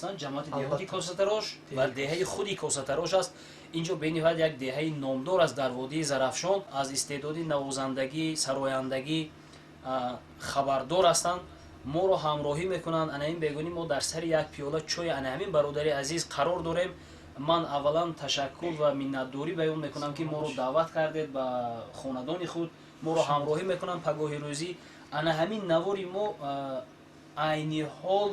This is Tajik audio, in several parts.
Ҳастанд, ҷамоати деҳоти Косатарош ва деҳаи худи Косатарош аст. Инҷо бениҳоят як деҳаи номдор аст дар водии Зарафшон. Аз истеъдоди навозандагӣ, сарояндагӣ хабардор ҳастанд, моро ҳамроҳӣ мекунанд. Ана ин бегонӣ мо дар сари як пиёла чой ана ҳамин бародари азиз қарор дорем. Ман аввалан ташаккур ва миннатдорӣ баён мекунам, ки моро даъват кардед ба хонадони худ, моро ҳамроҳӣ мекунанд пагоҳи рӯзӣ. Ана ҳамин навори мо айни ҳол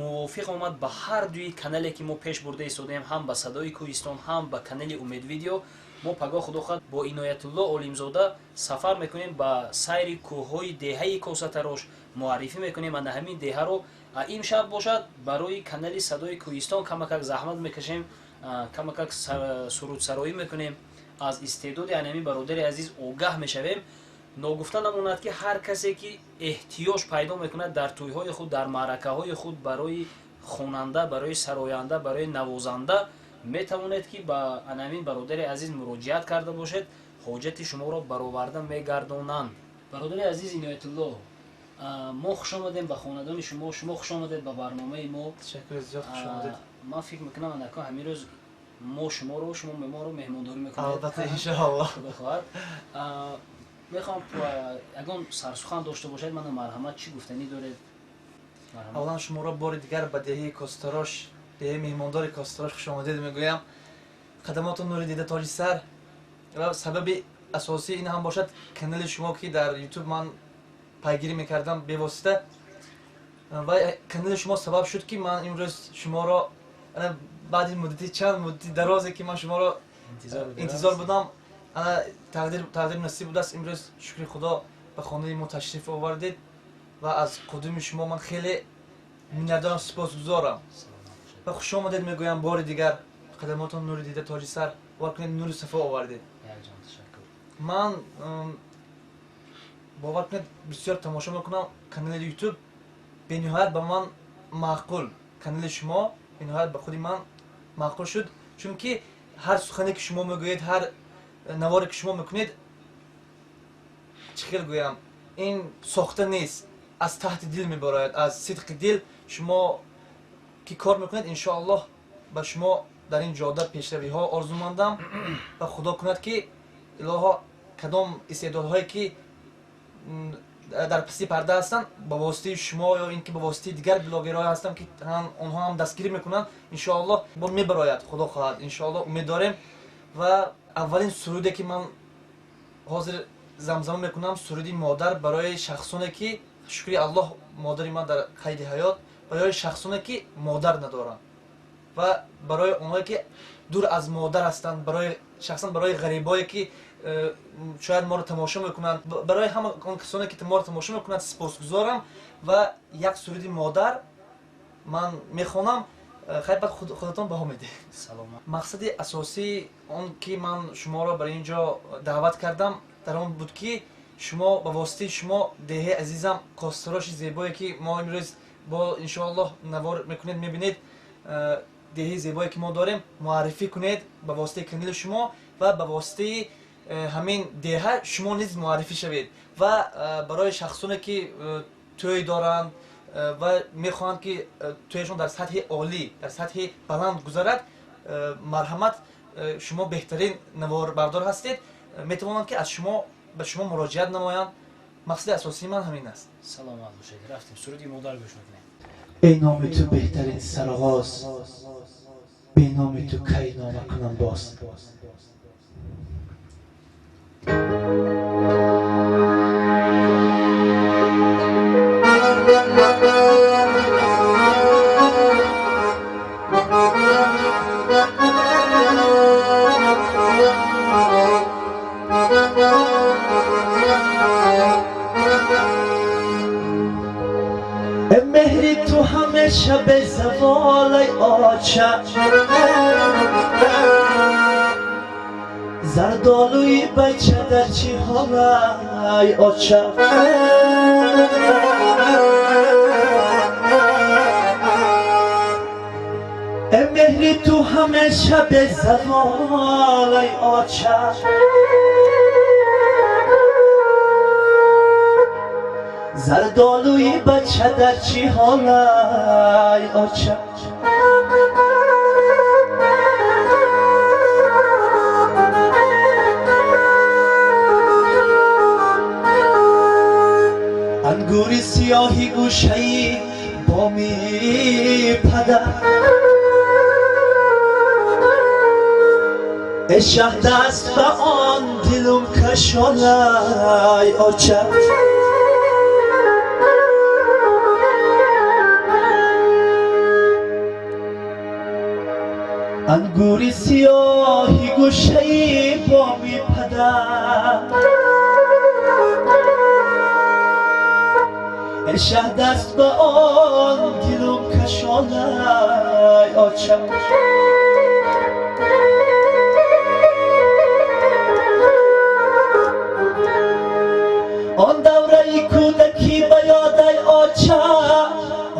мувофиқ омад ба ҳар дуи канале, ки мо пеш бурда истодаем, ҳам ба Садои Кӯҳистон, ҳам ба канали Умед Видео. Мо пагоҳ, худо хоҳад, бо Иноятулло Олимзода сафар мекунем ба сайри кӯҳҳои деҳаи Косатарош, муаррифӣ мекунем ана ҳамин деҳаро. Имшаб бошад, барои канали Садои Кӯҳистон камакак заҳмат мекашем, камакак сурудсароӣ мекунем, аз истеъдоди ана ҳамин бародари азиз огаҳ мешавем. Ногуфта намонад, ки ҳар касе ки эҳтиёҷ пайдо мекунад дар тӯйҳои худ, дар маъракаҳои худ барои хонанда, барои сароянда, барои навозанда, метавонед, ки ба ана ҳамин бародари азиз муроҷиат карда бошед, ҳоҷати шуморо бароварда мегардонанд. Бародари азиз Иноятулло, мо хуш омадем ба хонадони шумо, шумо хуш омадед ба барномаи мо. Ташаккури зиёд, хуш омадед. Ман фикр мекунам, анако ҳамин рӯз мо шуморо, шумо моро меҳмондорӣ мекунед. Албатта, иншоаллоҳ. Худо хоҳад. Мехоҳам, ягон сарсухан дошта бошед, мана, марҳамат, чӣ гуфтанӣ доред? Аввалан, шуморо бори дигар ба деҳаи Костарош, деҳаи меҳмондори Костарош хушомадед мегӯям. Хадамоту нури дида, тоҷи сар. Ва сабаби асосии ин ҳам бошад канали шумо, ки дар Ютуб ман пайгирӣ мекардам бевосита, ва канали шумо сабаб шуд, ки ман имрӯз шуморо баъди муддати чанд муддати дарозе, ки ман шуморо интизор будам, ана тақдир насиб будааст, имрӯз, шукри Худо, ба хонаи мо ташриф овардед ва аз қудуми шумо ман хеле миннатдорам, сипосгузорам ва хушомадед мегӯям бори дигар. Хадамотон нури дида, тоҷи сар, бовар кунед, нури сафо овардед. Ман, бовар кунед, бисёр тамошо мекунам канали Ютуб, бениҳоят ба ман маъқул канали шумо, бениҳоят ба худи ман маъқул шуд, чунки ҳар сухане, ки шумо мегӯед, ҳар наворе, ки шумо мекунед, чӣ хел гӯям, ин сохта нест, аз таҳти дил мебарояд, аз сидқи дил. Шумо ки кор мекунед, иншоаллоҳ, ба шумо дар ин ҷода пешравиҳо орзумандам ва Худо кунад, ки илоҳо, кадом истеъдодҳое, ки дар пасти парда ҳастанд, ба воситаи шумо ё ин ки ба воситаи дигар блогерҳое ҳастанд, ки онҳо ҳам дастгирӣ мекунанд, иншоаллоҳ, бо мебарояд, Худо хоҳад, иншоаллоҳ, умед дорем. Ва аввалин суруде, ки ман ҳозир замзама мекунам, суруди модар, барои шахсоне ки, шукри Аллоҳ, модари ман дар қайди ҳаёт, барои шахсоне ки модар надоранд ва барои онҳое ки дур аз модар ҳастанд, барои шахсан барои ғарибое ки шояд моро тамошо мекунанд, барои ҳама он касоне ки моро тамошо мекунанд, сипосгузорам ва як суруди модар ман мехонам. Хайр, баъд худатон баҳо медиҳед. Мақсади асосии он ки ман шуморо бар ин ҷо даъват кардам, дар он буд, ки шумо, ба воситаи шумо деҳаи азизам Костароши зебое, ки мо имрӯз бо иншоаллоҳ навор мекунед, мебинед, деҳаи зебое, ки мо дорем, муаррифӣ кунед ба воситаи канали шумо ва ба воситаи ҳамин деҳа шумо низ муаррифӣ шавед ва барои шахсоне ки тӯй доранд ва мехоҳанд, ки тӯяшон дар сатҳи олӣ, дар сатҳи баланд гузарад, марҳамат, шумо беҳтарин наворбардор ҳастед, метавонанд, ки аз шумо ба шумо муроҷиат намоянд. Мақсади асосии ман ҳамин аст. Саломат бошед. Рафтем, суруди модар гӯш мекунем. Эй номи ту беҳтарин сароғоз, бе номи ту кай нома кунам боз? Меҳри ту ҳамеша безавол, ай оча, зардолуи бача дар чӣ ҳол, ай оча? Меҳри ту ҳамеша безавол, ай оча. Зардолуи бача дар чӣ ҳолай оча? Ангури сиёҳи гӯшаи боми падар, э шаҳ даст ба он дилум кашолай оча. Ангури сиёҳи гӯшаи боми падар, э шаҳ даст ба он дилум кашолай оча. Он давраи кӯдакӣ ба ёдай оча,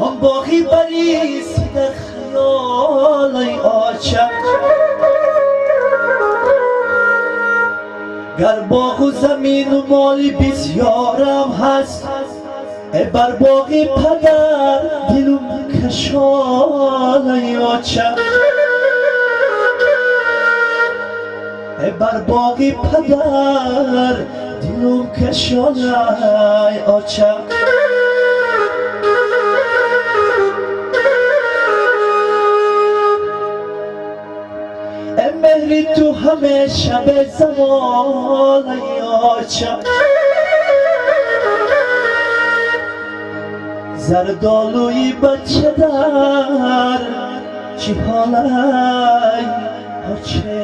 он боғи бариси дар хаёлай оча. Гар боғу замину моли бисёрам ҳаст, э бар боғи падар дилум кашолай оча. Э бар боғи падар дилум кашолай оча. Э меҳри ту ҳамеша безаволай оча. Зардолуи бача дар чӣ ҳолай оча?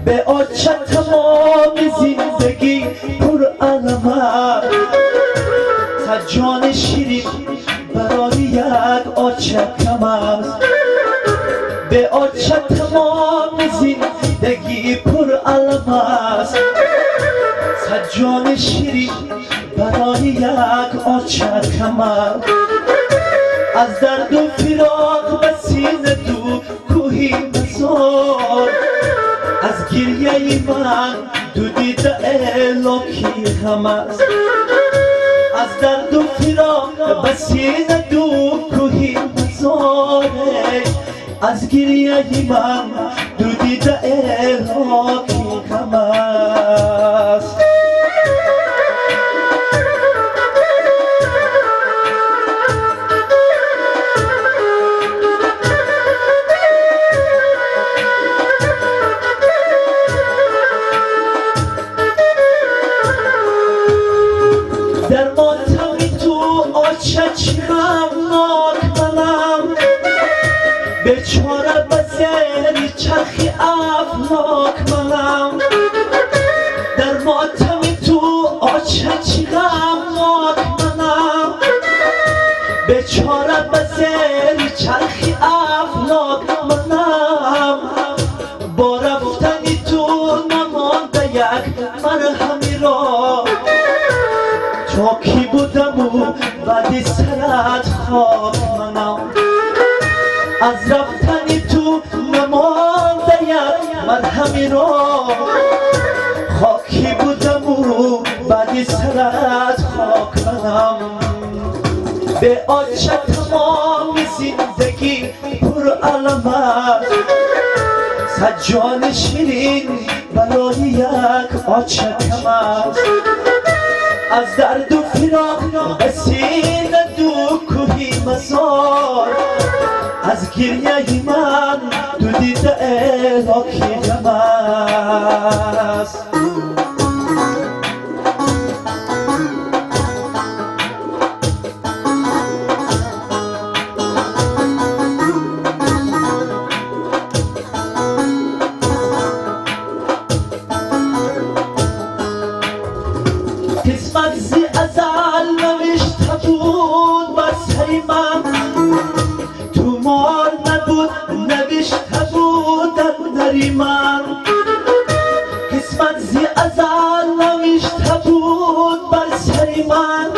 Бе оча тамоми зиндагӣ пур алам, сад ҷони ширин барои як оча кам аст. Бе оча тамоми зиндагӣ пур алам аст, сад ҷони ширин барои як оча кам аст. Аз дарду фироқ ба сина ду кӯҳи мазор, аз гирьяи ман ду дида элоки ғам аст. Аз дарду фироқ ба сина ду кӯҳи мазор, аз гирьяи ман ду дида элоки ғам аст. Дар мотами ту оча чӣ ғамнок манам, бечора ба зери чархи афлок манам. Дар мотами ту оча чӣ ғамнок манам, бечора ба зери чархи афлок манам. Бо рафтани ту намонда як марҳами роҳ, то ки будаму баъди сарат хок манам. Аз рафтани ту намонда як марҳами роҳ, хоки будаму баъди сарат хок манам. Бе оча тамоми зиндагӣ пур алам аст, сад ҷони ширин барои як оча кам аст. Аз дарду фироқ ба сина ду кӯҳи мазор, аз гирьяи ман ду дида элоки ғам аст. Қисмат зи азал навишта буд бар сари ман, тумор набуд навишта буд дар дари ман. Қисмат зи азал навишта буд бар сари ман,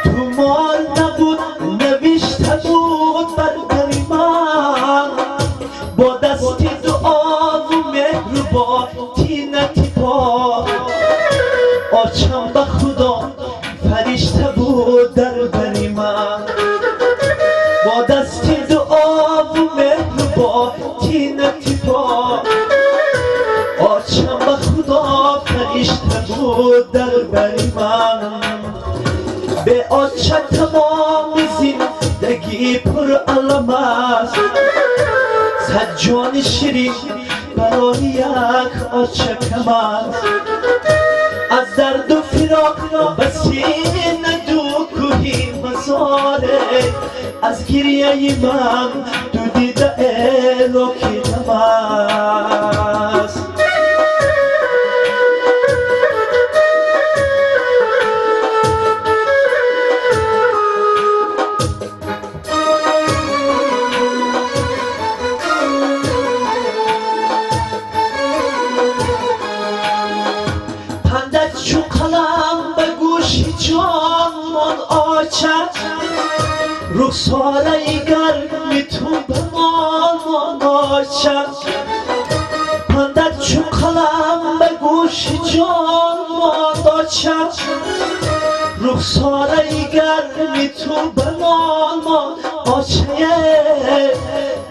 тумор набуд навишта буд бар дари ман. Бо дасти дуову меҳру бо тинати пок با دست دعا و مهر با تینتی پا آچم به خدا فرشته بود در بری من به آچه تمام زندگی پر علم است صد جان شیرین برای یک آچه کم است از درد و فراق بسی ندو کوهی مزاره از گریه من دو دیده الوکی غم است پندت چو قلم به گوش جان من آچد رخساره گرمی تو به من آچد پندت چو قلم به گوش جان من آچد رخساره گرمی تو به من آچد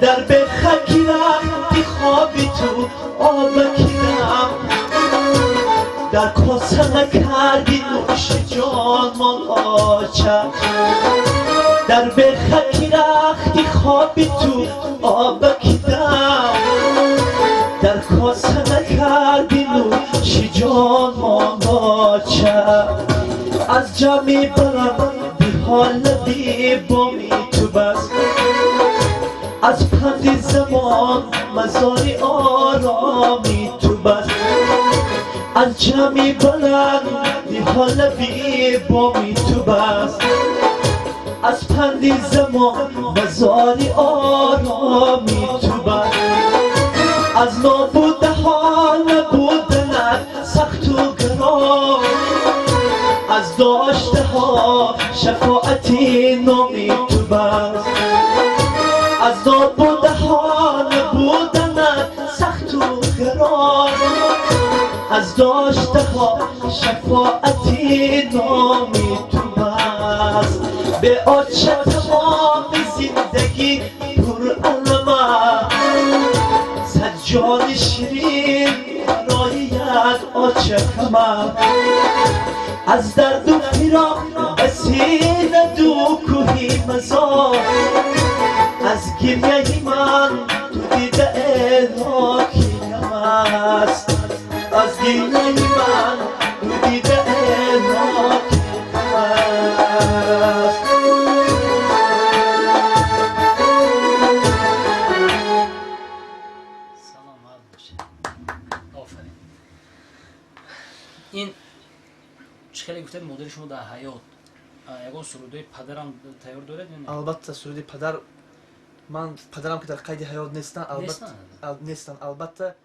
در بخکی وقتی خوابی تو آبکیدم در کاسه نکردی نوش جان من آچه در بخکی رختی خوابی تو آبکیدم در کاسه نکردی نوش جان من آچه از جمعی بلم بی حال بی بامی تو بس از پند زمان مزاری آرامی تو بس از جمعی بلند حال بی بامی تو بس از پندی زمان مزاری آرامی تو بس از نابوده ها نبودنت سخت و گران از داشته ها شفاعتی نامی تو بس از نابوده ها نبودنت سخت و گران از داشته ها شفاعتی نامی تو بس به آچه تمام زندگی پر علم صد جان شیرین برای یک آچه کم از درد و فراق به سینه دو کوهی مزار از گریه من تو دیده الهی غم است از گریه من تو دیده الهی غم است. سلامت باشید. آفرین. این چه خیلی گفتید مادر شما در حیات یگان سرودای پدرم تیار دارید یا نه؟ албатта суруди падар ман падарам ки дар қайди ҳаёт нестанд, албатта.